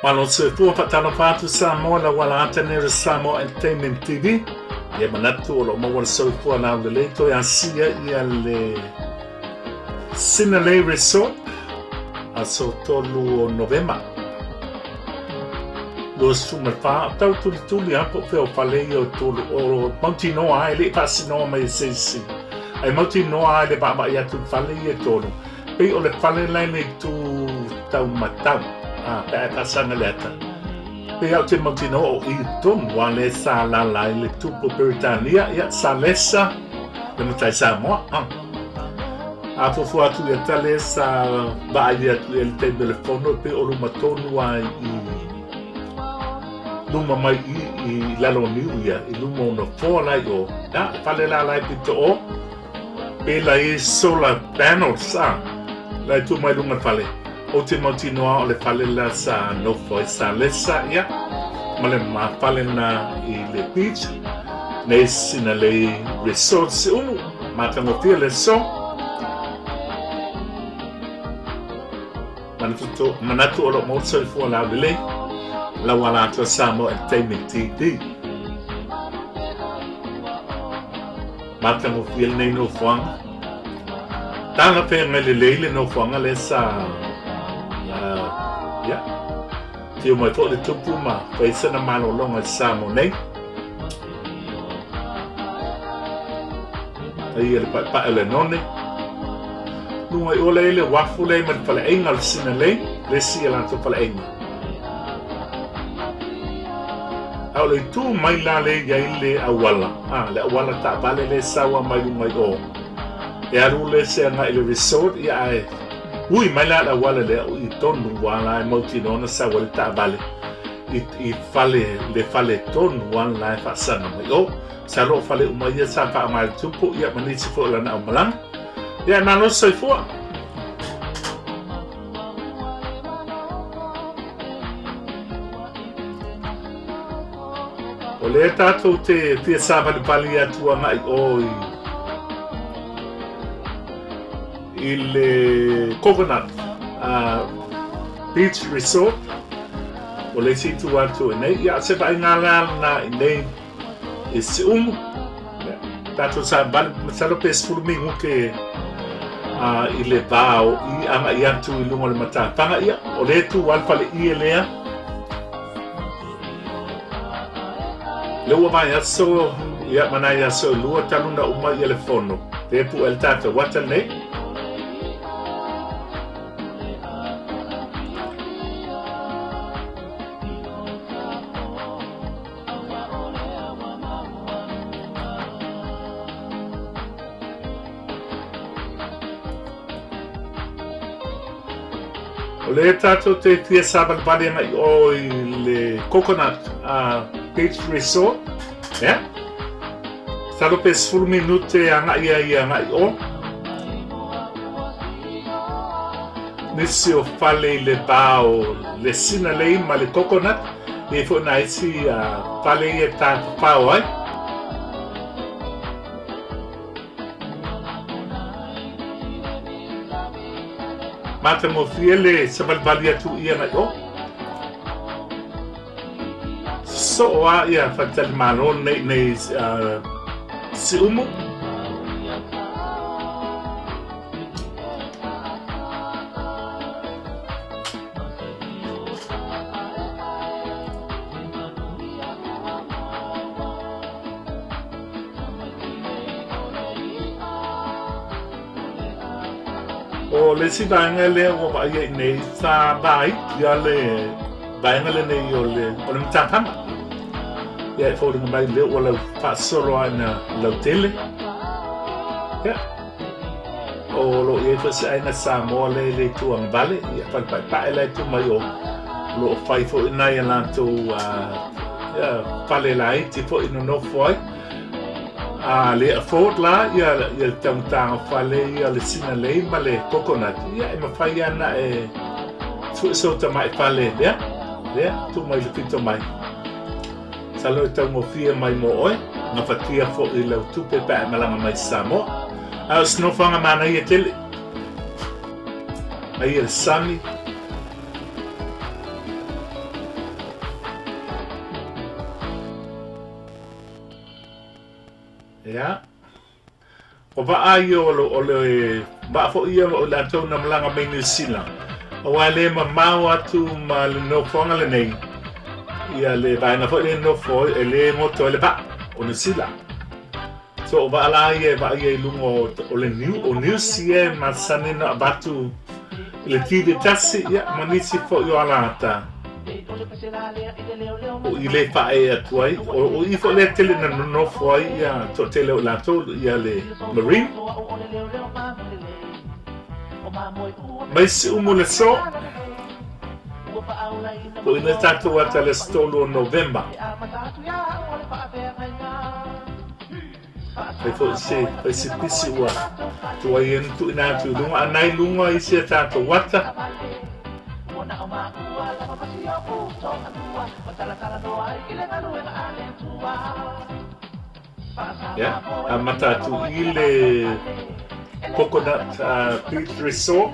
Malo soifua faatalofa atu Samoa la wala ata nei o le Samoa Entertainment TV. Ia manatu o lo o maua le soifua laulelei toe asia ia le Sinalei Resort aso 3 o Novema 24 tau tulituli a po o fea o fale ia o tolu o mautinoa e le i faasinoa mai e se isi ae mautinoa e le vaavaai atu i fale ia e tolu Pei o le fale la i le itu taumatau, a, pe a e faasaga i le ata. Pei au te mautinoa o i tonu a le sa lala ai le tupu o Peretania, ia, sa lesa le matai Samoa. A, a fuafua atu ia tale sa vaai atu i le taimi o le fono, pei o luma tonu a i luma mai i i lalo o niu ia, i luma o nofoa la i o. Ia, le fale la la e pito o, Pēlā i solar panels a la e tu mai lunga fale. Ou te mautinoa o le fale la sa nofo ai sa lesa ia ma le ma fale na i le beach nei sina lei resort Siumu matagofie le so. Manatu, to, manatu o lo o mau soifua laulelei lau ala atu a Samoa Entertainment TV. Matagofie lenei nofoaga. Talafeagai lelei le nofoaga lea sa uh, ia. Tiu mai foi le tupu ma fai sana malologa i Samoa nei. Ai le paepae o le none. Luga i ola i le wafu lei ma le faleaiga o le Sinalei, le si e latou faleaiga. A o le itu mai la le i ai le auala, a, le auala taavale le saua mai luga i o. E alu le se agai i le resort, ia ae ui mai la le auala lea o i tonu ua la e mautinoa ona sau ai le taavale i, i fale, le fale tonu a la e faasaga mai o. Sa loo fale uma ia sa faaaoga e le tupu, ia ma nisi foi o lana aumalaga. Ia, e malosi soifua. O lea tātou te fia sāvalivali atu agai o i, i le Coconut uh, Beach Resort. O le isi itu atu i nei. Ia, se vaaiga la lena i nei i Siumu. Ia, tātou sāvali, masalo pe 10 minute uh, i le vā o i agai atu i lunga o le matafaga. Ia, o le tu a le fale ie lea. Le ua vai aso, ia ma nai aso e lua talu na uma ia le fono. Te pu el tātou wata nei. O le tātou te fia sāvalivali ana i o i le Coconut uh, Beach Resort. Yeah. Talo pe 10 minute angai ia i angai o. Nisi o fale i le vā o le sinalei ma le coconut. E foi nā isi uh, fale ia tāwhawhao ai. Matagofie le savalivali atu ia nai o. Soo a ia faletalimalo nei nei uh, Siumu. O le isi vaega lea ua vaaia i nei, sa vaai le vaega lenei o le, o le matafaga. Ia e foliga mai lea ua lau faasolo lava ina lautele. Ia, o lo o i ai foi se aiga Samoa lea i le itu agavale, ia falepaepae la e tu mai o, o lo o fai foi nai a latou uh, ia, fale laiti foi nonofo ai. A le afford la ia, ia le taugataga fale ia le sinalei ma le coconut, ia e mafai ana e sue so tamai fale lea, lea, tu mai le pito mai. Masalo e taugofie mai mo oe, gafatia foi lau tupe pe a e malaga mai i Samoa. A o se nofoaga manaia tele. Aia le sami. O vaa ia o le, o le vaa foi ia o i latou na malaga mai Niu Sila, aua e le mamao atu ma le nofoaga lenei, ia le vaega foi lea e nofo ai, e le goto ai le vaa o Niu Sila. So o vaa la ia e vaaia i luga o, o le niu, o news ia e masani ona avatu i le TV tasi, ia, ma nisi foi o alata. O i le faaee atu ai, o, o i foi lea tele na nonofo ai ia toatele o i latou ia le Marine. Mai Siumu le aso, po ina tatou ata le aso 3 o Novema. Fai foi se, fai se pisi ua tuai ai na tuuina atu i luga, a nai luga i si a tatou ata. Ia, amata atu i le Coconut Beach Resort.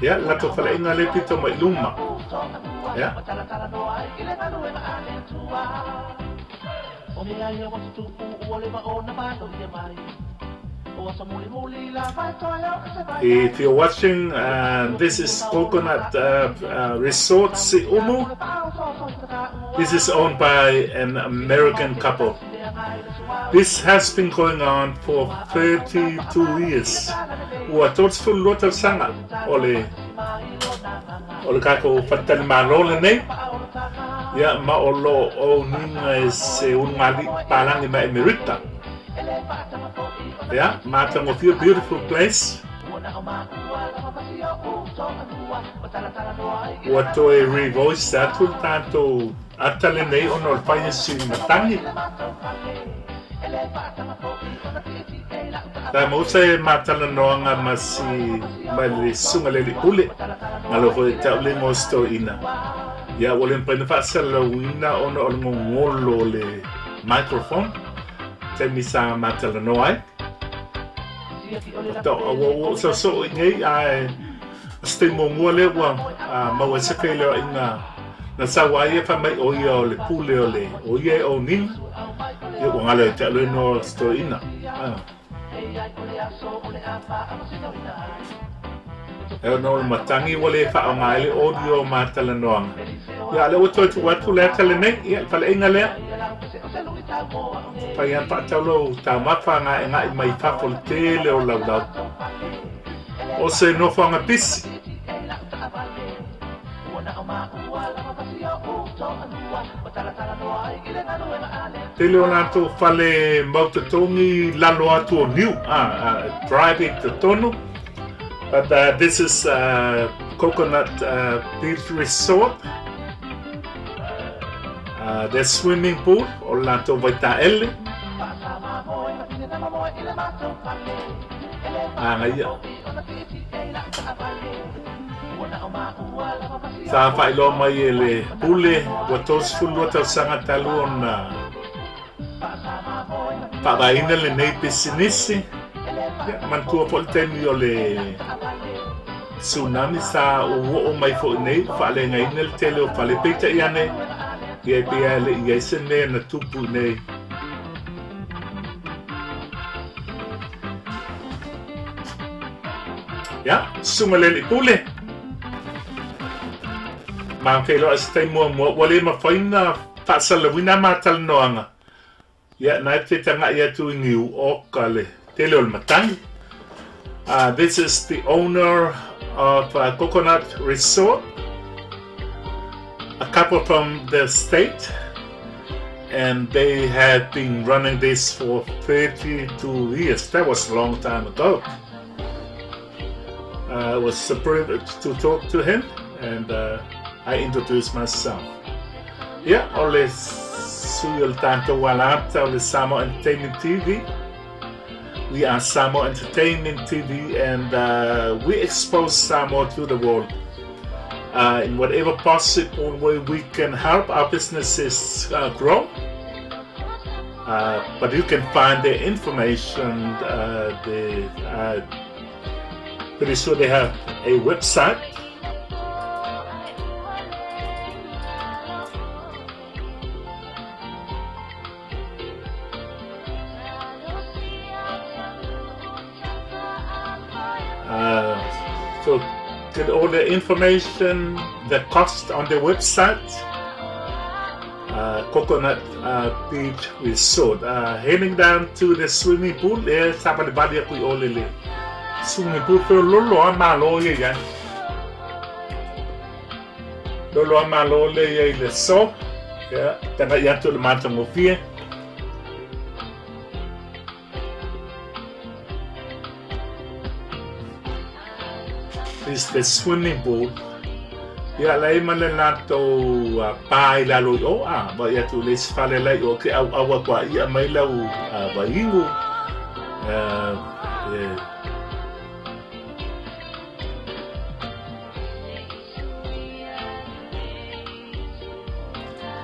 Ia, latou faleaiga lea pito mai luma. Ia. If you're watching, this is Coconut Resort Siumu. This is owned by an American couple. This has been going on for 32 years. Ua 32 tausaga o le o le tatou faletalimalo lenei. Ia ma o lo o owninga e se ulugalii palagi mai Amerika. Ia, matagofie, beautiful place. Ua toe revoice atu le tatou ata lenei ona o le fai o si matagi. Sa maua se matalanoaga ma si ma le susuga le alii pule, malo foi e tau le igoa o si toeaina. Ia ua le mafai ona faasalalauina ona o le gogolo o le microphone taimi sa matalanoa ai. Ua ou soosoo i nei ae o se taimi muamua lea ua maua ai se feiloaiga na sau ai ia fai mai o ia o le pule o le o ia e owning ia ua galo ia te au le igoa o se toeaina. E ono o le matagi ua le faaaoga ai le audio o matalanoaga. Ia a o lea ua toe tuu atu le ata lenei, ia le faleaiga lea. Fai lava faatau lou taumafa gaegae mai fafo le tele o laulau. O se nofoaga pisi. Tele o latou fale mau totogi lalo atu o niu, private totonu. But this is Coconut Beach Resort. Their swimming pool, o le latou vaitaele. Manaia. Sa faailoa mai e le pule ua 32 tausaga talu ona faavaeina lenei pisinisi. Ia, manatua foi le taimi o le tsunami sa ou oo mai foi nei ua faaleagaina le tele o fale. Peitai ane, ia e pei lava e le i ai se mea na tupu i nei. Ia, susuga le alii pule. Ma feiloai se taimi muamua, ua le mafai ona faasalalauina a ma talanoaga. Ia, na e te taga'i atu i Niu Oka le tele o le matagi. This is the owner of Coconut Resort, a couple from the state, and they have been running this for 32 years. That was a long time ago. It was a privilege to talk to him, and I introduced myself. Ia, o le sui o le tatou alata o le Samoa Entertainment TV. We are Samoa Entertainment TV and we expose Samoa to the world. In whatever possible way we can help our businesses grow. But you can find their information. They, pretty sure they have a website. So get all the information, the cost on the website. Coconut Beach Resort. Heading down to the swimming pool, e savalivali aku i o le le swimming pool feololo a malo ia iai. Lolo a malo le ia i le so. Ia, taga'i atu i le matagofie. Is the swimming pool. Ia la ma le latou pa i lalo i o a wa ia tu le isi fale la i o ke au aua kua ia mai lau vaingu.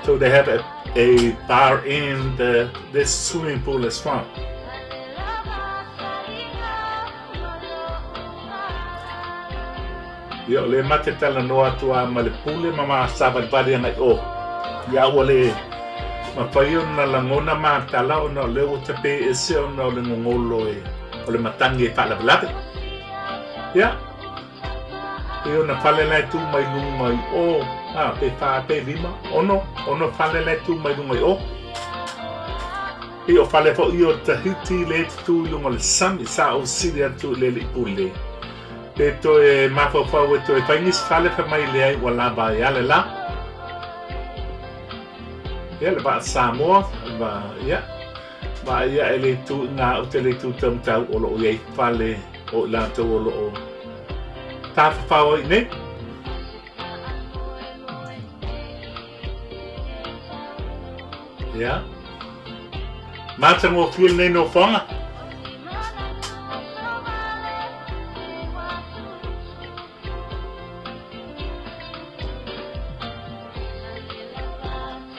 So they have a bar in the this swimming pool as well. Ia, o le ma te talanoa atu a ma le pule ma ma savalivali agai o. Ia, ua le mafai ona lagona matala ona o lea ua tape ese ona o le gogolo e o le matagi e faalavelave. Ia, E ona fale la e tu mai luga i o, a, pe wha, pe lima, ono, ono fale la e tu mai luga i o. E o fale fo i o Tahiti le te tu i luga o le sami, sa o sili atu i le alii pule. Pe toe mafaufau e toe fai nisi fale fai mai leai ua lava ai a le la. Ia le vaa Samoa, va, ia, Vaai ae le itu i ngā ute le itu taumatau o lo o i ai fale o i latou o lo o tāwhawhao ai nei. Ia. Mātangofie lenei nofoanga.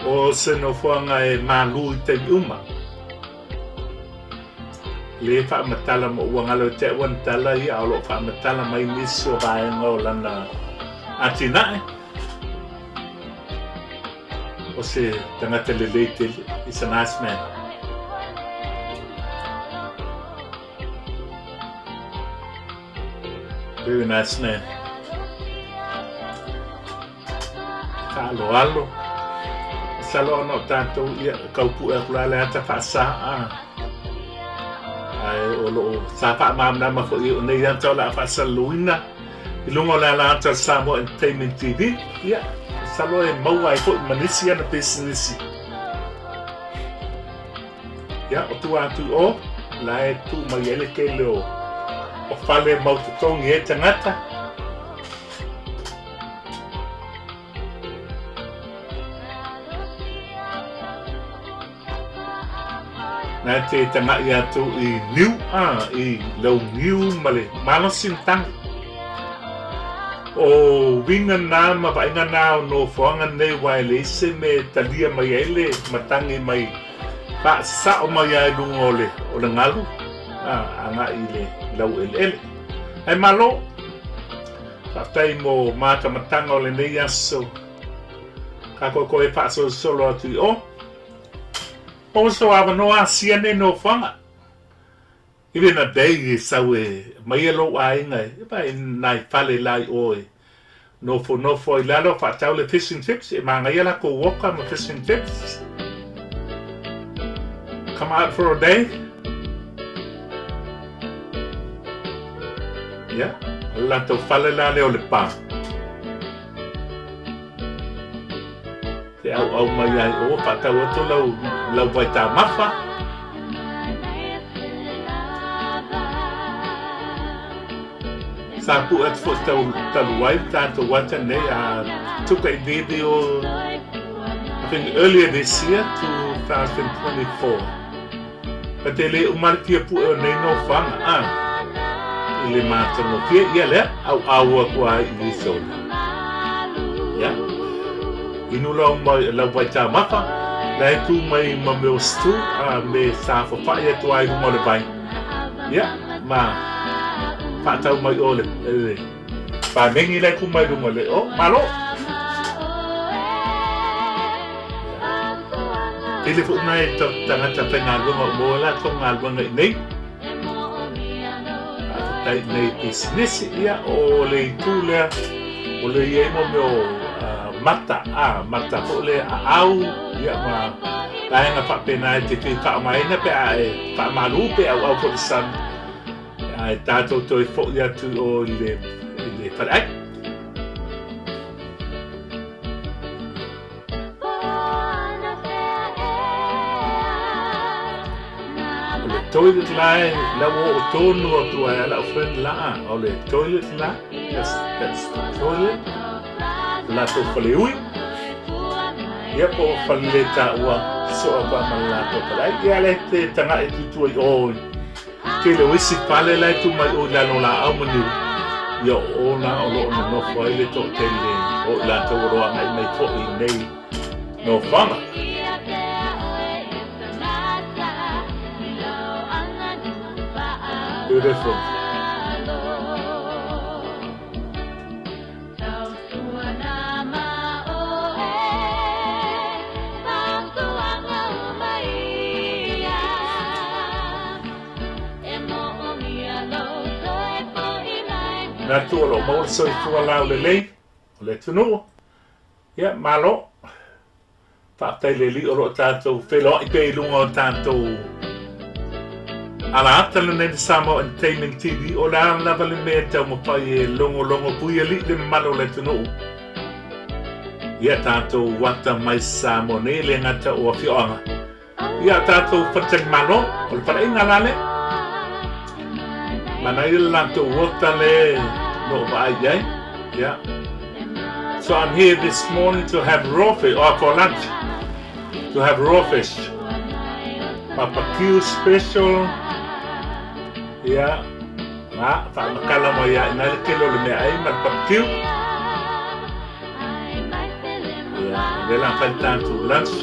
O se nofoaga e malū i taimi uma. Le faamatala mo ua galo i te au ana tala ia a o lo o faamatala mai nisi o vaega o lana atinae. O se tagata lelei tele. He's a nice man. Very nice man. Faaaloalo. Masalo ona o tatou ia kaupue atu la le ata faasa a. Ae o lo o sa faamalamalama foi o nei ata o le a faasalalauina i luga o le ala ata o le Samoa Entertainment TV. Ia, masalo e maua ai foi ma nisi ana pisinisi. Ia, o tua atu i o, la e tu mai ai le tele o, o fale mau totogi ai tagata. Na te taga'i atu i niu, a, i lau niu ma le malosi na tangi. O uiga na ma vaaiga na o nofoaga nei aua e leai se mea e talia mai ai le matagi mai faasao mai lava i luga o le o le galu a agai i le laueleele. Ae malo, faafetai mo matamataga o lenei aso. Kakoeko e faasolosolo atu i o. Maua sou avanoa asia nei nofoaga. Even a day e sau e mai e lou aiga e vaai nai fale la i o e nofonofo ai lalo faatau le fish and chips e manaia lakou oka ma fish and chips. Come out for a day. Yeah, o le latou fale la lea o le pa. Te auau mai ai o faatau atu lau, lau vaitaumafa. Sa puʻe atu foi tau talu ai le tatou ata nei a took a video I think earlier this year 2024. But e le uma le fia puʻe o nei nofoaga a i le matagofie ia lea auau aku ai i nisi o le ia inu lau mai lau vaitaumafa la e tu mai ma mea o stool a me sa fafaʻi atu ai luma o le vai ia ma faatau mai o le, le pānegi la e tu mai luma le o malo. Tele foi nai tagata faigaluega o maua latou galuega i inei. Faafetai i nei pisinisi. Ia, o le itu lea, o lea i ai mo mea o mata, a, mata foi lea aau, ia, ma vaega faapena e te fia faaaogaina pe a e faamalu pe auau foi i le sami, ae tatou toe foi atu i o i le, i le faleai. O le toilet la e la ua oo tonu atu ai a lau friend Laa, o le toilet la, that's the toilet, o latou faleui, ia po o faleletaua soo atu ai ma le latou faleai. Ia lea te taga'i atu i tua i o i tele o isi fale la e tu mai o i lalo o laau ma niu, ia o o la o lo o nonofo ai le toatele o i latou o lo o agai mai foi i nei nofoaga. Beautiful. Manatu o lo o maua le soifua laulelei o le atunuu. Ia, malo. Faafetai i le Alii o lo o tatou feiloai pea i luga o tatou ala ata lenei le Samoa Entertainment TV. O le a lava le mea e taumafai e logologo puialii le mamalu o le atunuu. Ia tatou ata mai Samoa nei le gata o afioaga. Ia tatou faletalimalo, o le faleaiga la lea. Manaia le latou ota le na ou vaai i ai. Yeah. So I'm here this morning to have raw fish, or for lunch, to have raw fish. Barbecue special. Yeah. Nga, whaamakala mo ia ina le tele o le mea ai ma le barbecue. Yeah, le la whai tātou lunch.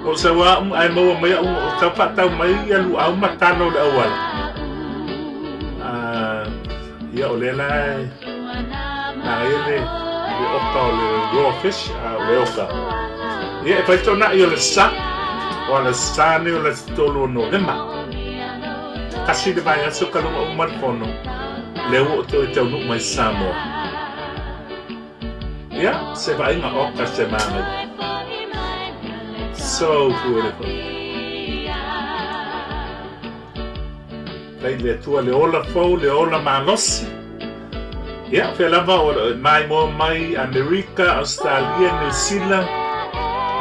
O sa wā um ai maua mai au o tau whaatau mai ia lu au matano le auala. Ia o le la e nā ia le le oka o le raw fish a o le oka. Ia e whai tōna i o le sa o ala sa ne o le tolu o Novema. Kasi le vaiaso ka lunga uma le fono lea ua ou toe taunuu mai Samoa. Ia, se vaaiga oka se manaia. So beautiful. Faafetai i le Atua le ola fou, le ola malosi. Ia, fea lava o le maimoa mai Amerika, Australia, New Zealand,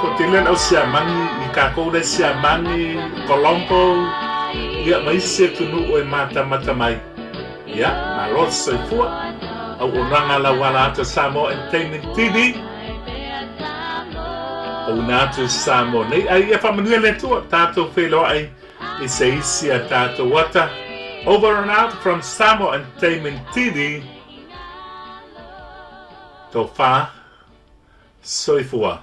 toatele le au Siamani i kākou le Siamani, Colombo, ia ma isi atunuu e matamata mai. Ia, malo le soifua. Auaunaga lauala atu a Samoa Entertainment TV. Auina atu i Samoa nei. Ai ia faamanuia le Atua, tātou wheloai i se isi a tātou ata. Over and out from Samoa Entertainment TV. Tō whā, soifua.